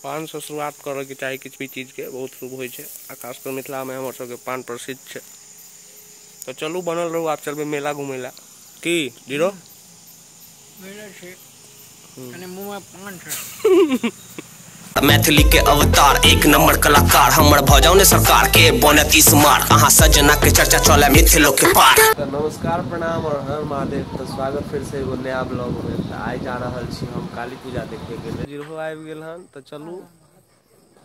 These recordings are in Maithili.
पान से शुरुआत करे के चाही किछु भी चीज के, बहुत शुभ होइ छै। आ खास कर मिथिला में हमर सबके पान प्रसिद्ध छै। तो चलू बनल रहू, आप चलबै मेला घूमै ला। की जीरो मेला छै, कने मुंह में पान छै। मैथिली के अवतार एक नंबर कलाकार हमर भऽ जाउ ने सरकार के बनत ई स्मार, अहाँ सजना के चर्चा चले मिथिलो के पार। तो नमस्कार, प्रणाम और हर महादेव। तो स्वागत फिर से एगो नया ब्लॉग में। तो आइ जा रहल छी हम काली पूजा देखे के लेल। जीरो आबि गेल हन, तो चलू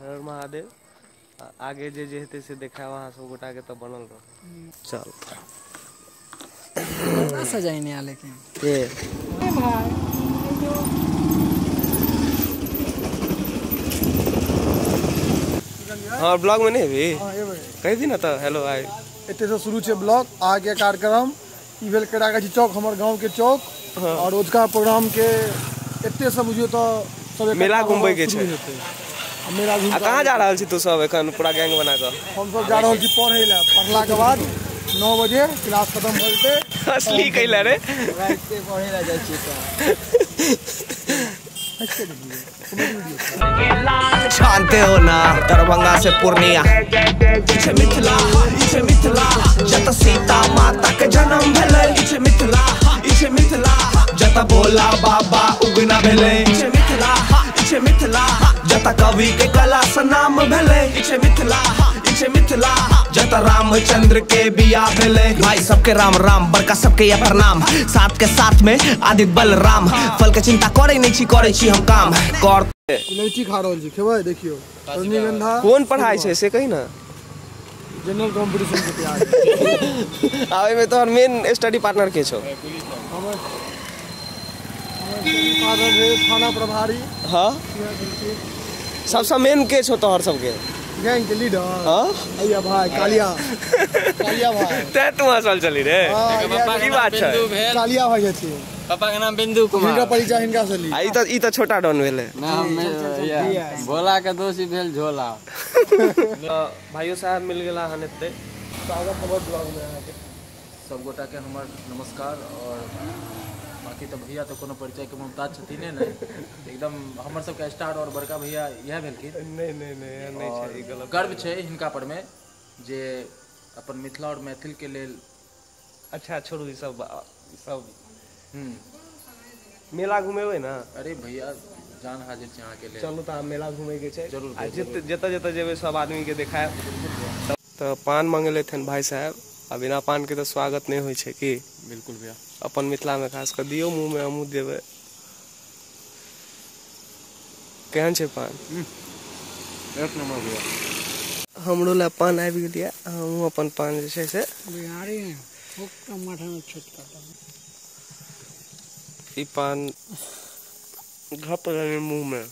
हर महादेव। आगे जे जे हेतै से देखायब अहाँ सब गोटा के, तो बनल रहू। चल सजाइने आ लेकिन के भाई। हाँ ब्लॉग में नहीं भी कही दी ना। तो हेलो आई एते से शुरू छे ब्लॉग। आगे कार्यक्रम ई भेल केरागाछी चौक, हमर गांव के चौक। हाँ। और रोजका प्रोग्राम के एते से बुझियो तो सब मेला घूमबै के छै। मेला घूम आ कहाँ जा रहल छी तू सब एखन पूरा गैंग बना के? हम सब जा रहल छी पढ़ै ला। पढ़ला के बाद 9 बजे क्लास खत्म भ जेतै। असली कैला रे रात के पढ़ै ला जाइ छी। जानते हो ना दरभंगा से पूर्णिया मिथिला, मिथिला जत सीता माता के जन्म भेलै, मिथिला मिथिला जत भोला बाबा उगना भेलै, मिथिला मिथिला जत कवि के कला से नाम भेलै, मिथिला मिथिला जत रामचंद्र के बियाह भेलै। भाई सबके राम राम, बड़का सबके या प्रणाम, साथ के साथ में आदि बलराम। फल के चिंता करे नहीं छी, करे छी हम काम कर। इलायची खा रहल छी, खेबै? देखियो रजनीगंधा। कोन पढ़ाई छै से कही ना। जनरल कंपटीशन के तैयारी। आ ओइ में तोहर मेन स्टडी पार्टनर के छौ? हमर स्टडी पार्टनर भेल थाना प्रभारी। हां सबसे मेन के छौ तोहर सबके गैंग के लीडर? हां अय्या भाई कालिया, कालिया भाई। ते तू हसल चली रे, की बात छै? कालिया भाई छथिन, पापा के नाम बिंदु कुमार। हिनका परिचय हिनका से ली। आ ई त छोटा डॉन भेलै ना, भोला के दोषी भेल झोला। भाइयो साहब मिल गेला हन एते। स्वागत हमर ब्लॉग में अहाँ के सब गोटा के हमर नमस्कार। और बाकी तो भैया तो कोनो परिचय के मुमताज छथिन ने, एकदम हमर सबके स्टार और बड़का भैया इएह भेलखिन। नहीं नहीं नहीं नहीं छै, ई गलत। गर्व छै हिनका पर में जे अपन मिथिला और मैथिल के लेल। अच्छा छोड़ू ई सब सब। मेला घुमेबै ना? अरे भैया जान हाजिर छै अहाँ के लेल। चलू तऽ मेला घूमे के छै जरूर। आ जतऽ जतऽ जेबै सब आदमी के देखायब। तऽ पान मंगेलथिन भाई साहब, आ बिना पान के तऽ स्वागत नहीं होइ छै की? बिल्कुल भैया, अपन मिथिला में खास कर दियौ मुँह में, हमहूँ देबै। केहन छै पान? एक नंबर भैया। हमरो लए पान आबि गेल यऽ, हमहूँ अपन पान जे छै से बिहारी माथा में छुटका ई पान घप रहे मुँह में।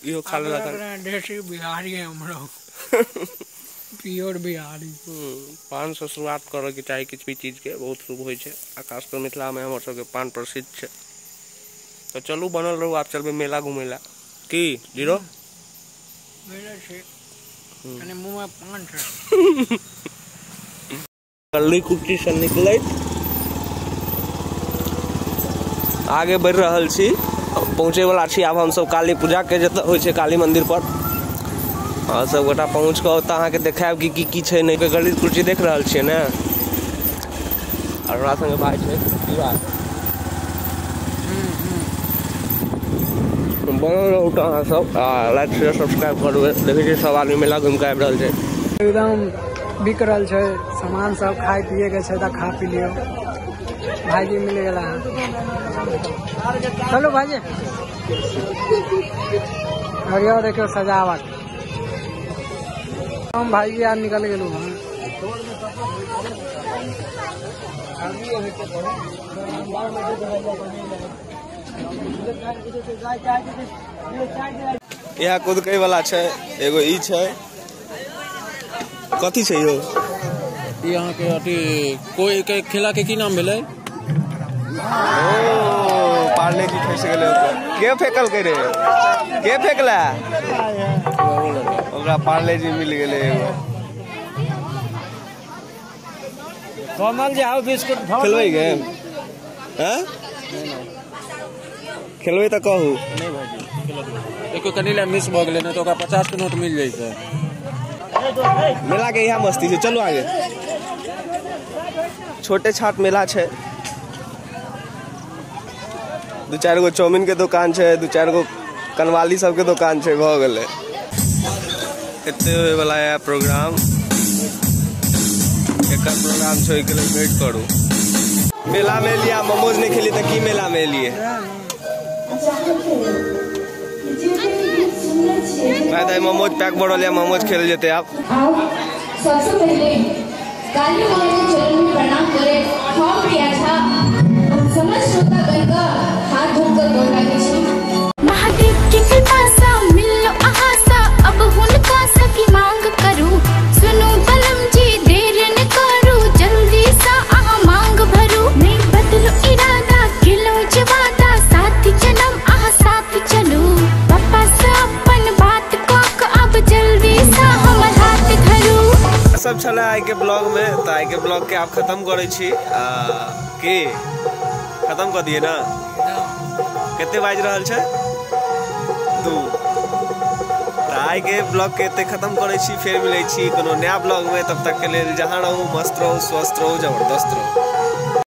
इहो खा लेलक। देसी बिहारी है हमरो, प्योर बिहारी। पान से शुरुआत करे के चाही किछु भी चीज के, बहुत शुभ होइ छै। आ खास कर मिथिला में हमर सबके पान प्रसिद्ध छै। तो चलू बनल रहू, आप चलबै मेला घूमै ला। की जीरो मेला छै, कने मुंह में पान छै। गली कुटी से निकलैत आगे बढ़ि रहल छी, पहुँचे वाला छी आब हमसब काली पूजा के जतऽ होइ छै काली मंदिर पर। अहाँ सब गोटा पहुँच कऽ ओतऽ अहाँके देखायब कि की की छै नहि। गली कुर्सी देख रहल छियै ने? और हमरा संगे भाई छै, की बात बनल रहू तऽ अहाँ सब लाइक शेयर सब्सक्राइब करबै। देखै छियै सब आदमी मेला घुमि कऽ आबि रहल छै, एकदम बिक रहल छै सामान सब, खाय पिए के छै तऽ खा पी लियौ। भाईजी मिल गेला। चलो भाईजी। और यो देखियो सजावट। हम भाईजी यार निकल गेलू हन। यहाँ कुदकै वाला छै, एगो ई छै, कथी छै यौ? ई अहाँ के अथी कोई के खेला के की नाम भेलै? ओ पार्ले जी फंस गेलै। के फेकल के रे? के फेकला? ओकरा पार्ले जी मिल गेलै एगो। कमल जे आउ बिस्कुट खेलबै गेम? हैं खेलबै तऽ कहू। नहीं भाईजी। एको कनी ला मिस भ गेलै, नहि तऽ ओकरा 50 के नोट मिल जैतै। मेला के इएह मस्ती छै। चलू आगे, छोटे छाट मेला छै, 2-4 गो चाउमीन के दुकान छै, 2-4 गो कनवाली सबके दुकान छै, भऽ गेलै। एते होय वाला है प्रोग्राम, एकर प्रोग्राम छै, ओहिके लेल वेट करू। मेला में एलियै, मोमोज नहीं खेलियै तऽ की मेला में एलियै? भाई दाई मोमोज पैक भऽ रहल यऽ, मोमोज खेल जेतै आब। सबसे पहले काली माँ के चरण में प्रणाम करे हम प्रिया झा समस्त श्रोतागण का हाथ धोकर गोर लागै छी। महादेव के कृपा सा मिलो अहाँ सा, अब हुनका सखी मांग करू, सुनू बलम जी देर न करू, जल्दी सा अहाँ मांग भरू, नहीं बदलो इरादा किलो जवादा, साथ जन्म अहाँ साथ चलू, पापा सा अपन बात कऽ अब जल्दी सा हमर हाथ धरू। सब छलै आइ के ब्लॉग में, तऽ आइ के ब्लॉग के आब खत्म करै छी। की खत्म कऽ दियै ना? कते बाजि रहल छै? 2। तऽ आइ के ब्लॉग के एते खत्म करै छी, फेर मिलै छी कोनो नया ब्लॉग में। तब तक के लेल जहाँ रहू मस्त रहू, स्वस्थ रहू, जबरदस्त रहू।